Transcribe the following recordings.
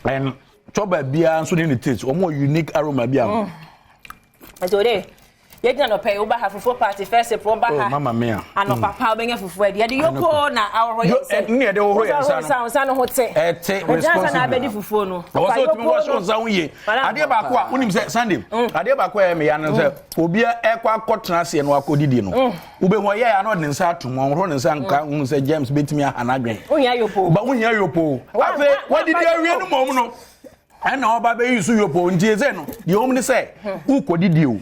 And chɔba biara nso ne ne taste. Wɔn wɔ unique aroma bi a. Nti o de yɛgyina nɔpɛ yi, woba ha, fufuo party first April, woba Oh, ha mama mia. Anɔpa pa wobɛnya fufuo adi. Yɛde Yopo na ahohoro yɛn nsa. Ne yɛde hohoro yɛn nsa no. Wo nsa no ho te. Ɛte. Ɛgyina nsa na responsibly. abɛdi fufuo no. Ɛwɔ Fa sɛ otumi Yopo wɔhyɛ no. nsa ho yie. Madam. Adeɛ baako a wonim sɛ Sunday, adeɛ baako a ɛyɛ meya no sɛ obiara ɛkɔ akɔtena aseɛ no akɔdidi no, wobɛhu ɔyɛ a na ɔde ne nsa ato mu, ɔnhoro ne nsa nka hu sɛ germs bɛtumi aha n'adwene. Wohia Yopo. Ba wohia Yopo. Afei wadidi awie no mmom no, ɛna ɔba bɛyi so Yopo. Nti ɛsɛ no deɛ ɔm ne sɛ wokɔdidi o,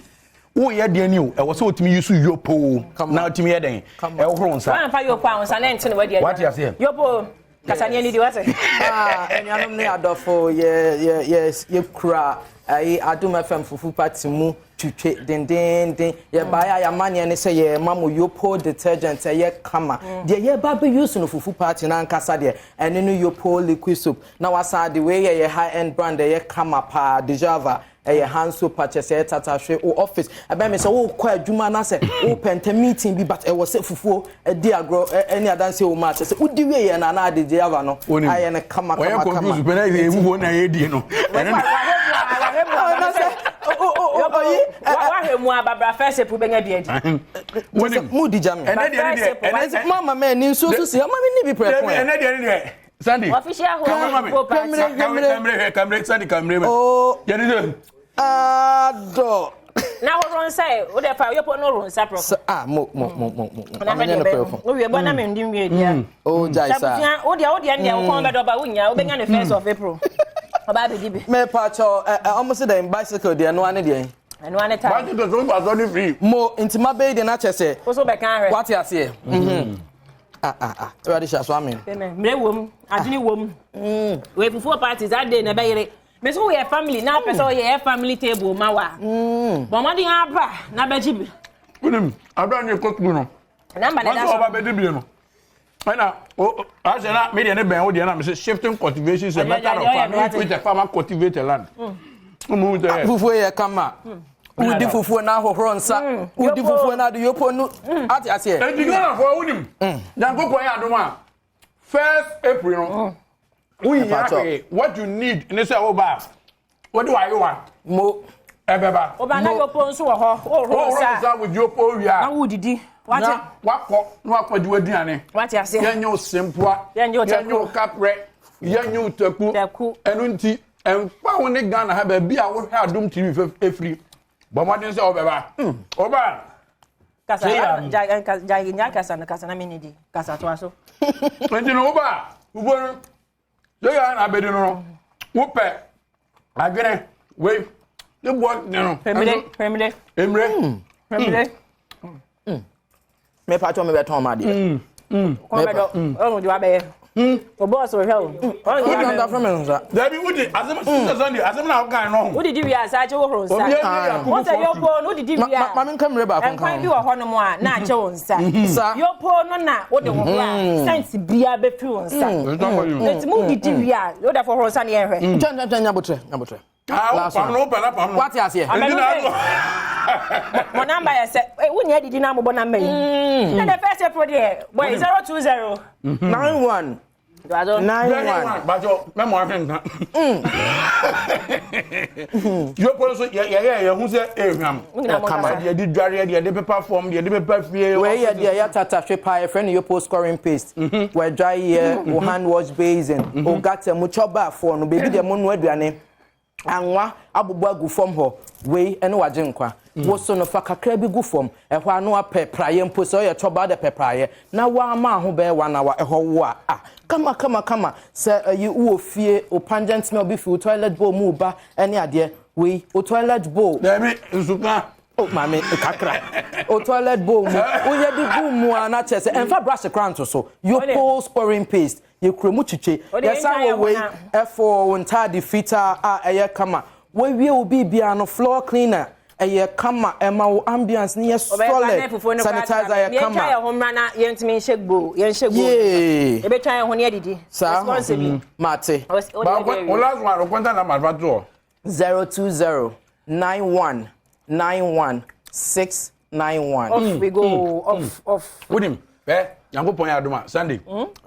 woyɛ deɛ ni o, ɛwɔ sɛ wotumi yi so Yopo na wotumi yɛ dɛn ɛwohoro nsa. Woamfa Yopo a, wo nsa na ɛnte no wadi. Wate aseɛ? Yopo kasa ne ani di wate. Ah, anuanom ne adɔfo, yɛ yɛ yɛ yɛkura ayi Adom FM fufu party mu twitwe dendenden. Yɛbaeɛ a, yɛamanneɛ ne sɛ yɛma mo Yopo detergent, ɛyɛ kama. Deɛ yɛba bɛuse no fufu party no ankasa deɛ, ɛne no Yopo liquid soap na wasan de wei yɛ high end brand, ɛyɛ kama paa, Dejava. Ɛyɛ hand soap akyɛ sɛ ɛtata hwɛ wo office ɛbɛn mi sɛ wokɔ adwuma na sɛ wopɛ ntɛm meeting bi, but ɛwɔ sɛ fufuo ɛdi agorɔ ɛne adanse wɔ mu akyɛ sɛ wodi wie yɛ na ana Dejava no Wonim. ayɛ no kama Ɔyɛ kama kama. confuse pɛ na ɛyɛ fufuo na yɛdie no ɛno na. Ɔno sɛ oyi Wahwɛ mu a, babra first April bɛnya bi adi. Wonim. Mu di gya mi. Ɛnɛ deɛ ne deɛ ɛnɛ Mama mɛ ni nsuo so si ama mi ni bi prɛko Dabi, ɛ. ɛnɛ deɛ ne deɛ Sandy. Official home Kamere ma me. fufuo party. Kamere. Kamere, kamere, kamere, Sandy, kamere me. Oo. Yɛde sɛ Adɔ. Na horo nsa ɛ, wode fa Yopo no horo nsa prɛko. Sɛ ah, mo mo mo mo mo. Na Ɔmo nyɛ no prɛko. Wowie bɔ na mendi nwie dia. O gya isa. Sabusua, wodeɛ ne deɛ wo kɔn bɛdɔ ba wonya, wobɛnya ne 1st of April. Ɔba abɛdi bi. Mɛ patsɔ ɛ ɛ ɔmo si dɛ bicycle deɛ noa ne deɛ. Ɛno ane time. Bicycle so ba sɔ ne free. Mo nti ma bɛyi deɛ n'akyɛ sɛ. Wo so bɛka ahwɛ. Wate aseɛ. Ah ah ah, Awurade hyɛ so, amen. Amen. Mmerɛ wom, adwene wom. Wei fufuo party that day na ɛbɛyere. Me so woyɛ family na apɛ sɛ woyɛ yɛ family table ma wa. Bɔ mmɔden aba na bɛgye bi. Wonim abira ne kɔ sukuu no. Namba na wɔn ɛda sɛ so. ɔba bɛdi bie no, ɛna o asɛ na mi deɛ ne bɛn o deɛ na mi sɛ shifting cultivation is a method of farming which a farmer cultivate a land. Mo mu sɛ Fufuo yɛ kama. Wodi fufuo na ahohoro nsa. Wodi fufuo na ade Yopo no ate aseɛ. Eti Ghana fo, wonim Nyankopɔn yɛ adom a, 1st April no woyia Ɛpa hwee. What you need ne sɛ woba a wode wayewa Mo. ɛbɛba. Woba na Yopo nso wɔ hɔ. Wohoro wɔworo nsa nsa with Yopo wie na a wodidi. Wate na wakɔ na wakɔgye w'aduane. Wate aseɛ. Yɛnyɛ wo sempoa, Yɛnyɛ wo taku. yɛnyɛ wo kaprɛ, yɛnyɛ wo taku. Taku. Ɛno nti ɛmfa wo ne Ghana ha baabi a wohwɛ Adom TV fɛ ɛfiri, bɔ mmɔden sɛ wobɛba, woba. Kasa. Sɛ yɛ- Gya gya gya, kasa no, kasa na menni di. Kasa toa so. Nti no woba a fufuo no sɛ yɛ na abɛdi no, wopɛ adwene wei ne boɔ ne no. Pemire, pemire, Emire. Pemire. Mɛ patsɔ mi bɛ tɔn ma deɛ. Kɔn bɛdɔ. Ɔno de wabɛyɛ. O bɔɔso hwɛ o. Ɔno de Wodi wabɛyɛ. nsa fún mi nsa. Dabi, wodi asɛm sɛ Sunday asɛm na wokan no ho. Wodidi wie a, saa akyi wohoro nsa. Obi ani yɛ Wo sɛ akuku. Yopo no wodidi Ma wie a. ma mi nka mmiri baako nka Nkwan bi ho. wɔ hɔnom a na akyɛ wo nsa. Sa. Yopo no na wode wo ho a scent bia bɛfiri wo nsa. Nti mu didi wie a, wode fɔ horo nsa ne yɛnhwɛ. Twɛn twɛn twɛn, nyabotrɛ nyabotrɛ. Last Pam no, wopɛ na pam no. Wate aseɛ. Abɛno Nti na sɛ mo namba yɛ sɛ wonya didi na mobɔ namba yi. Na the 1st April deɛ bɔyɛ 020. 91 Duado. 91. Bàtò mẹ́mọ̀ ahwẹ́ nǹkan. Yopo nso yɛyɛ yɛn ho sɛ ehwam. Mo nyinaa mo Kama. nkasa. Deɛ de dwareɛ, deɛ de pepa fam, deɛ de pepa fie. Wei yɛ deɛ yɛ tata hwe paa, yɛfrɛ no Yopo scoring paste. Wɔadwa yɛ wo hand wash basin, wo gutter mu kyɔbaafoɔ no, baabi deɛ mo noa aduane anwa abobɔ agu fam hɔ, wei ɛne wagye nkwa. Wo so no fa kakra bi gu fam ɛhɔ ano apɛ praeɛ mpo sɛ ɔyɛ kyɔba de pɛ praeɛ na woama ho bɛyɛ 1 hour ɛhɔ wo a, ah, kama kama kama. Sɛ ɛyi wowɔ fie, wo pungent smell bi fi wo toilet bowl mu ba ɛne adeɛ wei, wo toilet bowl. Dabi, nsuka. O maame kakra o, toilet bowl mu woyɛ de gu mu a na kyerɛ sɛ ɛnfa brush kora nto so. Yopo scoring paste, yɛkura mu kyikye. Wode yɛsan yɛntwa wɔ wei yɛ ho. Ɛfɔ wo ntaade fitaa a ɛyɛ kama, wɔawie wo biribia no, floor cleaner ɛyɛ kama, ɛma wo ambience ne yɛ solid, sanitizer yɛ kama. Yɛntwa yɛ ho mmra na yɛntumi nhyɛ gbo, yɛnhyɛ gbo. Yee. Yɛbɛtwa yɛn ho ne yɛdidi Saa ho. responsibly. Mate. Baako, o last one, o contact number fa to hɔ. 020 91 91 691. Off we go, off, off. Wonim ɛ, Nyankopɔn yɛ adom a, Sunday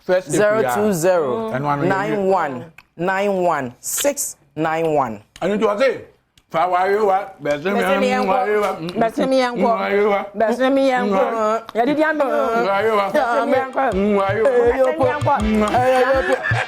1st April 020 Ɛno ano yɛ 91. 91 691. Ɛno nti ɔse fa wayewa bɛsɛ mi wayewa bɛsɛ mi yɛn kɔ bɛsɛ mi yɛn kɔ yɛdidi amɛ wayewa bɛsɛ mi yɛn kɔ wayewa bɛsɛ mi yɛn kɔ.